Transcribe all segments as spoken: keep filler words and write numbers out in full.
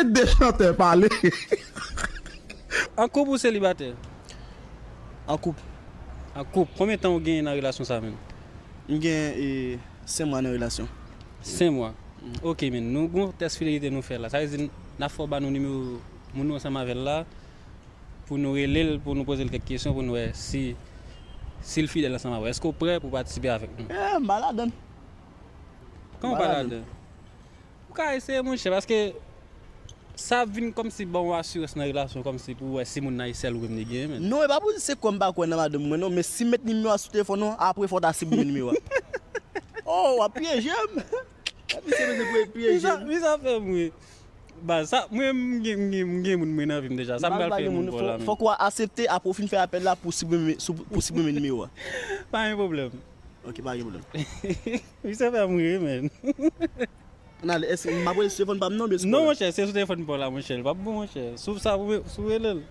De chantè pale. An koup ou selibatè? An koup. An koup. Konbyen tan ou genyen nan relasyon sa menm? M gen e, senk mwa nan relasyon. Senk mwa. Ok, men nou gon tès fidelite nou fè la. Sa vle di n ap fè w ba nou nimewo moun ou ansanm avè l la pou nou rele l, pou nou poze l kèk kesyon, pou nou wè si si l fidèl ansanm avè w. Èske w prè pou w patisipe avèk nou? Eh, m pa ladann. Kòman w pa ladann? Ou ka eseye monchè, paske sa ap vin kòmsi ba w asirans nan relasyon, kòmsi pou w wè si moun nan e sèl ou menm li genyen menm. Non, e pa pou di se kwè m pa kwè nan madanm mwen non, men si m met nimewo a sou telefòn ou, apre fò w ta siprimen nimewo a. Oh, w ap pyeje m. Epi se bezwen pou e pyeje m. Vin sa fè m ri. Baz, sa, mwen m gen m gen m gen moun mwen nan vi m deja. Sa m pral fè moun pou w la menm. Fòk w aksepte apre w fin fè apèl la pou siprimen nimewo a. Pa gen pwoblèm. Ok, pa gen pwoblèm. Vin sa fè m ri, menn. Ann ale, èske m ap rele sou telefòn pa m nan oubyen sou kò la? Non, monchè, se sou telefòn pa w la, monchè. L p ap bon, monchè. Si w sa, si w rele l.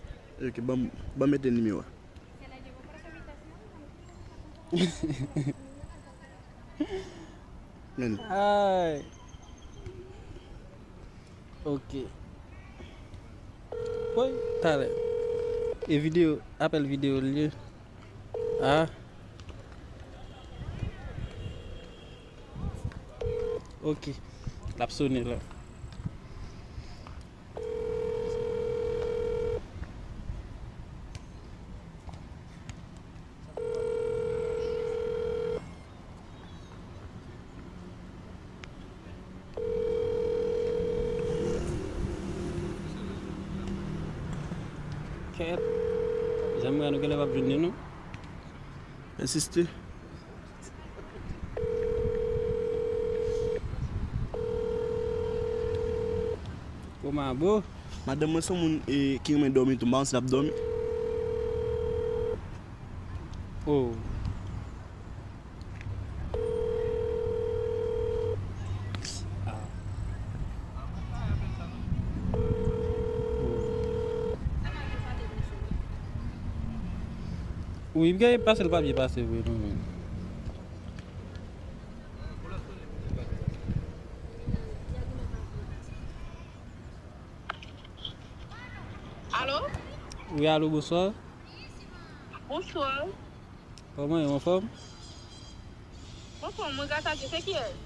Ok, ban m, ban m mete nimewo a. Ay. Ok. Woy, talè. E videyo, apèl videyo l ye. Ah. Ok. L ap sone la. Kèt. Jan m wè nou genlè p ap jwenn li non. Ensiste. Kòman bro? Madanm mwen se yon moun e, ki renmen dòmi tou, m pa konn si l ap dòmi. Oh. Wi, m genyen pase l pa byen pase vre non men. Alo? Wi, alo, bonswa. Bonswa. Kòman ye, ou anfòm? M anfòm, mwen grasa Dye, se kiyès?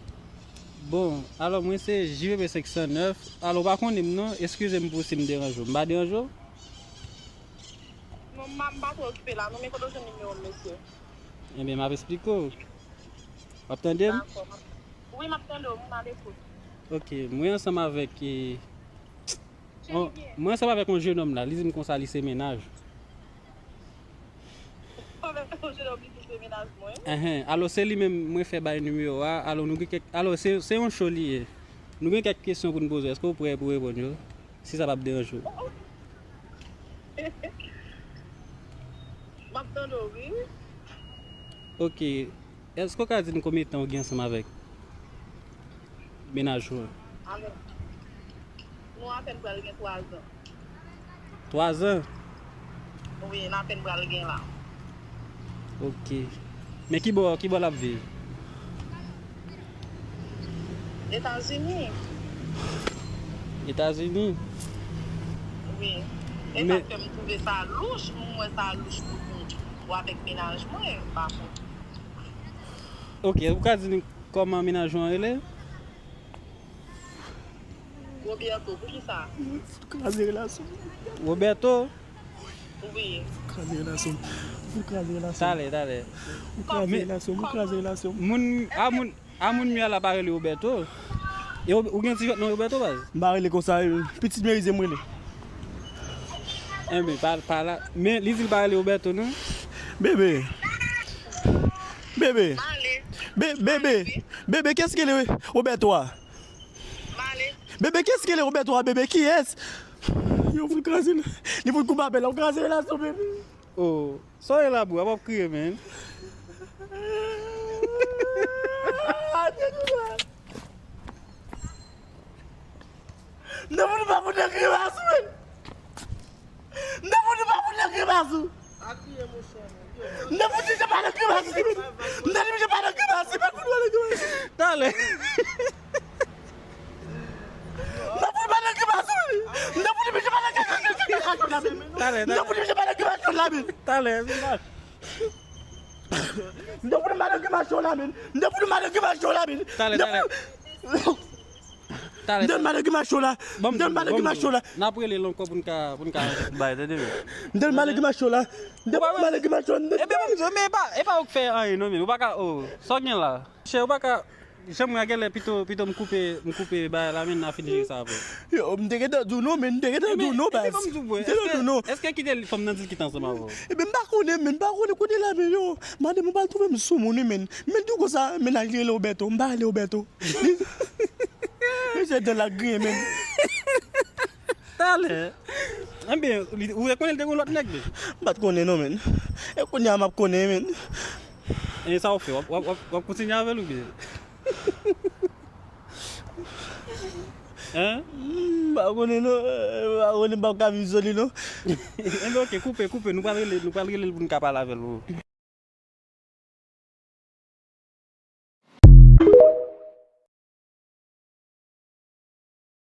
Bon, alò, mwen se J V P senk san nèf. Alò, ou pa konnen m non, eskize m pou si m deranje w. M pa deranje w? Non, m pa, m pa twò okipe la non, men kote w jwenn nimewo m, mesye? Ebyen, m ap esplike w. W ap tande m? Dakò, m ap, wi, m ap tande w, m alekout. Ok, mwen ansanm avèk e, Mwen ansanm avèk yon jenòm la, li di m konsa li se mennaj. Avèk yon jenòm li di l se mennaj mwen? Enhen, alò se li menm mwen fè bay nimewo a, alò nou gen kèk, alò se, se yon show li ye. Nou gen kèk kesyon pou n poze w, èske w prè pou w reponn yo? Si sa p ap deranje w. M ap tande w wi. Ok. Èske w ka di n konbyen tan w gen ansanm avèk mennaj ou an? Alò, nou apèn pral gen twa zan. Twa zan? Wi, n apèn pral gen la. Ok. Men ki bò, ki bò l ap viv? Etazini. Etazini? Wi. E sa fè m twouve sa louch, m wè sa louch pou kont ou avèk mennaj mwen, m pa konprann. Ok, ou ka di n kòman mennaj ou an rele? Roberto, poukisa? Fout kraze relasyon. Roberto? Wi. Fout kraze relasyon. Fout kraze relasyon. Talè, talè. Fout kraze relasyon, fout kraze relasyon. Moun, a moun, a moun mye a la pa rele Roberto. E ou, ou gen ti jwèt non Roberto baz? M pa rele konsa, pitit merize m rele. Enben, pa, pa la. Men, li di l pa rele Roberto non. Bebe. Bebe. Be, bebe. Bebe, kiyès ki rele Roberto a? Bebe, kiyès ki rele Roberto a, bebe? Kiyès? Yo fout kraze l. Li fout koupe apèl la, ou kraze relasyon, bebe. Oh, sa w ye la bro, w ap kriye, man. Nan moun pa moun nan kriye pa sou, man. Nan moun pa moun nan kriye pa sou. Nan moun pa nan kriye pa sou. Nan moun pa nan kriye pa sou, man. Fout pa nan kriye pa sou. Talè. Nan moun pa nan kriye pa sou. Talè, talè. M te fout misye madanm ki mache la, men. Talè, vin la. M te fout madanm ki mache la, men. M te fout madanm ki mache la, men. Talè, talè. Talè, talè. M te fout madanm ki mache la. M te fout madanm ki mache la. N ap rele l ankò pou n ka, pou n ka bay, tande, men. M te fout madanm ki mache la. M te fout madanm ki mache la. Ebyen, ban m di w, men e pa, e pa ou k fè anyen, non, men. Ou pa ka, oh, sa w gen la. Chè, ou pa ka, Jan mwen a genlè pito, pito m koupe, m koupe bagay la, men n a fin jere sa apre. Yo, m te gentan di w non, men m te gentan di w non, baz. Ebyen, ban m di w vre. M te gentan di w non. Èske, èske kite fanm nan di l kite ansanm avè w? Ebyen, m pa konnen, men m pa konnen kote l la, men yo. Madanm mwen pral twouve m sou moun, wi, men. Men di w konsa, mennaj li rele Obeto, m pa rele Obeto. Li, misye dan l ap griyen, men. Talè. Ebyen, li, ou rekonnen l te gen lòt nèg, men? M pa t konnen non, men. E kounye a m ap konnen, men. E sa w fè? W ap, w ap, w ap, w ap kontinye avè l oubyen? Hein? M pa konnen non, m pa konnen, m p ap ka viv san li non. Enben, oke, koupe, koupe. Nou pral rele, nou pral rele l pou n ka pale avè l.